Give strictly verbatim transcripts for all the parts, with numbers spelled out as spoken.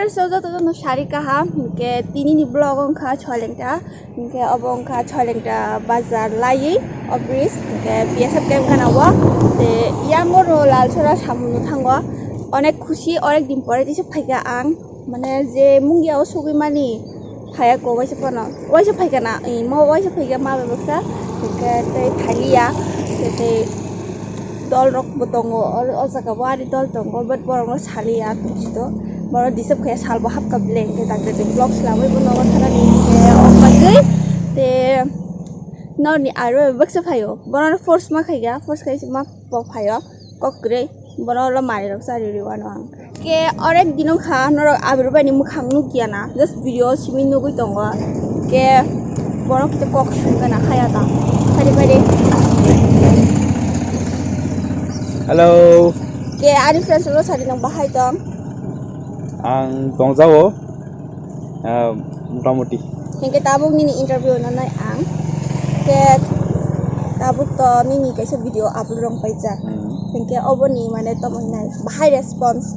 So joto joto sari kaham, hinkhe tini ni vlog wngkha Chholengta, hinkhe obo wngkha Chholengta bazar laiwi office, hinkhe B S F camp gana o, te yang oro Lalsora samung no thango, onek khusi, onek din pore tisa phaikha ang, mane je mungya o sugwi mani phaiya ko waisa phano, waisa phaikha na, eh, mo waisa phaikha ma bai baksa, hinkhe tei phailiya, hinkhe tei dol rok bo tongo, o, o jaga bo ari dol tongo, but borok no saliya, tongsi to, borok disturb khaya, sal bo hapkha bile, hinkhe tak tak vlog slamwi bo nogo thanani, hinkhe o bagwi te norni aro baksa phaio, borok no force ma khaiya, force khai ma pok phaio, kok kwrwi, borok lo manwi rok chari rwi wano ang. Ke orek dino kha norok abir bai ni mukhang nukya na, just video simi nugui tongo. Ke borok kisa kok sungkha na khaya ta. Phari phari. Hello. Ke ani friends lo sari nang bahai tong. Ang tongjao. Ah, motamoti. Hinkhe tabuk nini interview no nai ang. Ke tabuk to nini kaisa video upload rong paijak. Hmm. Hinkhe oboni mane tamo hinai bahai response.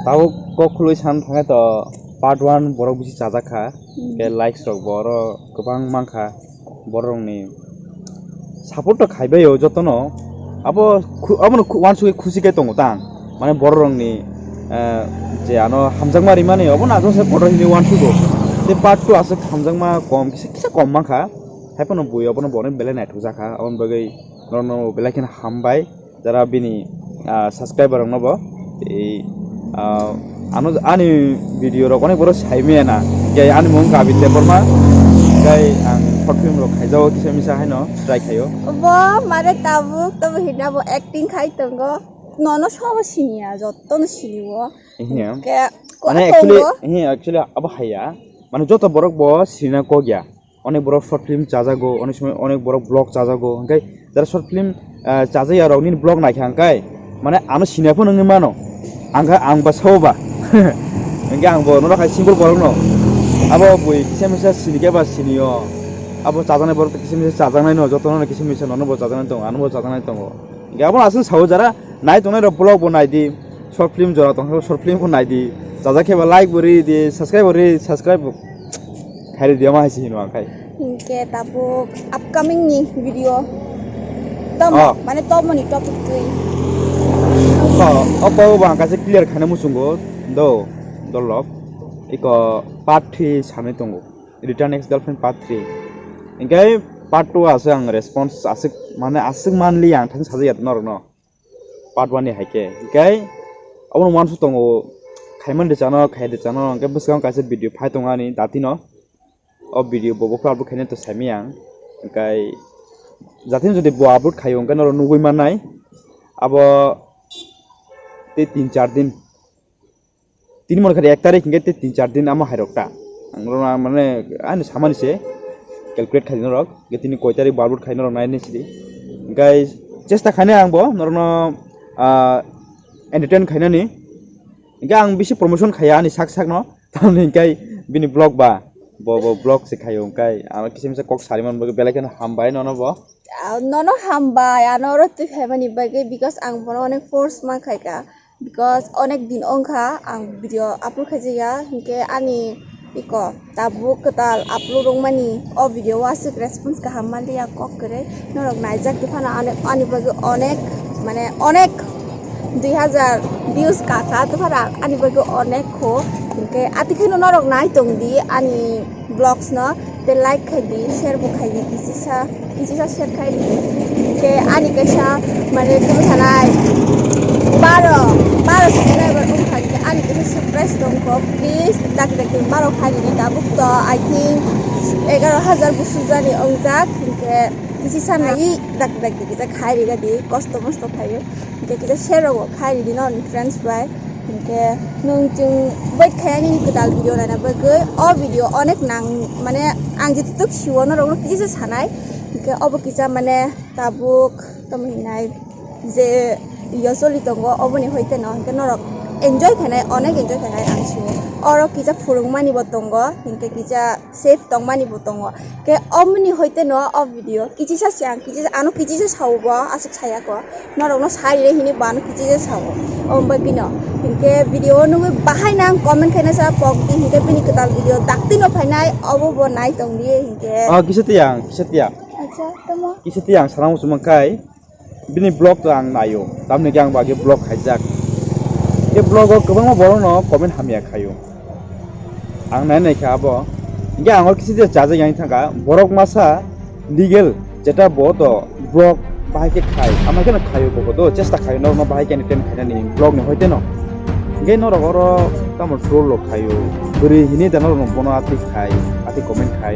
Tabuk kok khului san thangai to part one borok bisi chajak kha. Hmm. Ke likes rok boro kwbang mankha. Borok rokni support to khaibai o jotono. Abo khu-, abono khu-, uansugwi khusi khe tongo tang. Mane borok rokni, eh, je ano hamjakma rimani obo na jose kotor hini uansugo. Te part two aswk hamjakma kom kisa, kisa kom mankha. Haiphano bui obono borok belai naithok jakha. Aboni bagwi norokno belai kheno hambai. Jara bini, ah, subscriber rokno bo. Tei, ah, ano, ani video rok onek borok sai maya na. Ke ani mung Kabir Debbarma. Kai ang short film rok khaijago kisa misa haino try khaio. Bo mare tabuk, tamo hina bo acting khai tongo. Nono sobo siniya, jotto no siniwo. Hiya. Ke, ko Mane actually, tongo. Hiya, actually abo haiya. Mane joto borok bo sinina kok ya. Onek borok short film chajago, onek somoi onek borok vlog chajago. Hingke jara short film, ah, chajaya rok nini vlog naikha hingke, mane ano siniya phano wngwi mano. Angkha ang ba sao ba. Hingke ang bo norok hai simple borok no. Abo bui kisa misa sinikhe ba siniyo. Abo chajaknai borok kisa misa chajaknai no, jotono kisa misa nono bo chajaknai tongo, ano bo chajaknai tongo. Hingke abo aswk sao jara nai tongnai rok vlog bo nai di. Short film jora tongkha, short film bo nai di. Chajak khe ba like bo ri di, subscribe bo ri, subscribe bo khai ri di, ama hai se hino ang khai. Hingke tabuk upcoming ni video. Tamo, Oh. mane tamo ni topic twi. O, o ko bo ang kaisa clear khaina muchungo. Do, dolok. Iko part three samai tongo. Return ex girlfriend part three. Hingke part two ase ang response aswk, mane aswk manli ang thang sajak ya norok no. Part one ni hai khe. Hingke abono uansuk tongo, khaimani de chano, khai de chano, hingke bwskango kaisa video phai tongo ani datino. O video bo, bo upload khaina to saimaya ang. Hingke jatino jodi bo upload khaio, hingke norok nugui mannai. Abo tei tin char din. Tini mon kha ek tarik hingke tei tin char din amo hairok ta. Ang oro mane ani samani se calculate khai norok. Hingke tini koi tarik bar bot khai norok nai ni sidi. Hingke chesta khainai ang bo norokno, ah, entertain khainani. Hingke ang bisi promotion khaiya ani sak sak no. Tamni hingke bini vlog ba. Bo, bo vlog se khaio hingke. Ano kisa misa kok sari man bagwi belai kheno hambai nono bo. Ah, nono hambai, ano oro twi phaimani bagwi because ang bono onek force man khaika. Because onek din wngkha ang video upload khaijaya, hinkhe ani iko tabuk kwtal upload wngmani o video o aswk response kaham manliya kok kwrwi. Norok naijak tongphano ani, ani bagwi onek, mane onek dui hazar views kakha tongphano ani bagwi onek kho. Hinkhe atikheno norok nai tongdi ani vlogs no, tei like khai di, share bo khai di, kisisa, kisisa share khai di. Tei ani kaisa, mane, tamo sanai, baro, baro subscriber wngkha, ani kaisa surprise tongkho, please, daki daki baro khai di, tabuk to, I think, egaro hazar busu jani wngjak, hinkhe kisisa nai, daki daki kisa khai riga di, kosto mosto khai. Hinkhe kisa share rok khai ridi no ni friends bai. Hinkhe nwng chwng wait khai ani kwtal video naina bagwi. O video onek nang, mane ang jetutuk siwo norok no kisa sanai. Hinkhe obo kisa mane tabuk tamo hinai je yo choli tongo oboni hoite no hinkhe norok enjoy khainai, onek enjoy khainai ang sio. Oro kisa phwrwngmani bo tongo, hinkhe kisa safe tongmani bo tongo. Khe omoni hoite no o video kichisa se ang kichisa ano kichisa sao bo aswk saya ko. Norokno sai re hini bo ano kichisa sao. Om bagwi no. Hinkhe video o nugwi bahai nang comment khaina sa pok di hinkhe bini kwtal video dakti no phainai obo bo nai tong di hinkhe. Ah, kisa tiyang, kisa tiyang. Acha, tamo. Kisa tiyang sana muchung kai. Bini vlog to ang naio, tamni khe ang bo age vlog khaijak. Khe vlog o kwbangma borok no comment hamya khaio. Ang nai nai kha abo. Hinkhe ang o kisa je chajak yang thangkha, borok masa legal jeta bo to vlog bahai khe khai, ama khe no khaio bo to chesta khaio norok no bahai khe entertain khainani vlog ni hoite no. Hinkhe norok oro tamo troll rok khaio, bwrwi hini da norok no bono atwi khai, atwi comment khai.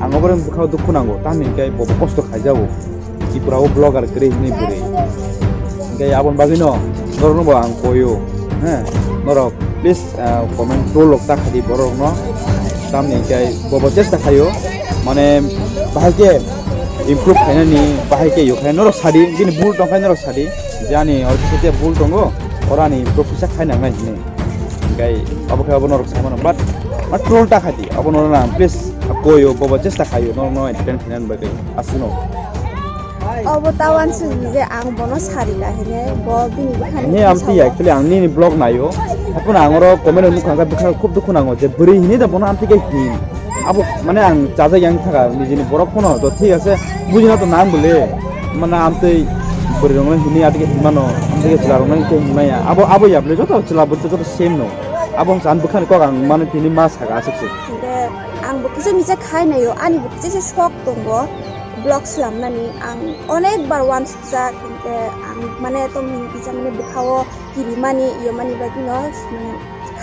Ang obo bwkhao dukhu nango, tamni hinkhe bo kosto khaijago. Tripura o vlogger kwrwi hinwi bwrwi. Hinkhe aboni bagwino norokno bo ang koyo, he, norok please, ah, comment troll rok ta khaidi borokno. Tamni hinkhe bobo chesta khaio, mane, bahai khe improve khainani, bahai khe yokhainai norok sadi, bini bul tongkha norok sadi, je ani oro kisa khe bul tongo, oro ani improve kisa khainangnai hinwi. Hinkhe abo khe abo norok sai mano, but, but troll ta khaidi, abo norok ang please koyo, bobo chesta khaio norokno entertain khainani bagwi. Aswkno. Obo ta uansuk di je ang bono sari ka hine, bo bini bwkhani He, amtwi ya, actually, ang nini vlog naio. Haphano ang oro comment rok nukha, bwkha khub dukhu nango je bwrwi hini da bono amtwi khe hin. Abo, mane, ang chajak yang thaka, nijini borok phano to thik ase, bujina to nang bole. Mane, amtwi bwrwi rokno hini atwi khe hinmano, amtwi khe chwla rokno khe hinmaya. Abo, abo ya bole, joto chwla bwrwi joto same no. Abo chan bwkhani kok ang mane tini ma saka aswk se. Hinkhe ang bo kisa misa khai naio, ani bo kisa se sok tongo vlog slamnani. Ang onek bar uansukjak, hinkhe ang mane tamo hini kisa mane bwkhao kirimani, yomani bagwino, mane,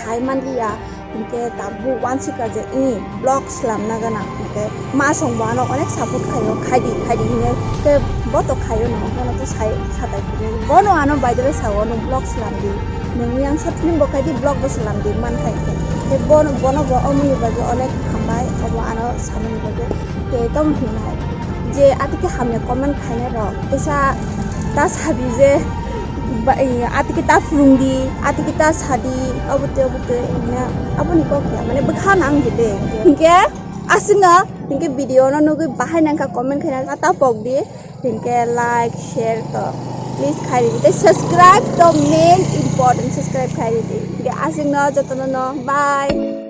khai manliya. Hinkhe tabuk uansukha je, i, vlog slamna gana, hinkhe ma songbo ano onek support khaio, khaidi, khaidi hinwi. Khe bo to khaio no, bono to sai, satai phuru. Bono ano by the way sao, nwng vlog slam di. Nwng yang short film bo khai di, vlog bo slam di, man khai khe. Khe bono, bono bo omoni bagwi onek hambai, obo ano samani bagwi. Khe tamo hinai. Je atike hamya comment khainai rok. Kisa ta sadi je, ba, i, atike ta phwrwng di, atike ta sadi, obo tei, obo tei, hinna, aboni kok ya, mane bwkha nang di de. Hinkhe aswkno, hinkhe video no nugwi bahai nangkha comment khaina ta pok di. Hinkhe like, share to please khai ridi. Tei subscribe to main important, subscribe khai ridi. Hinkhe aswkno jotono no bye.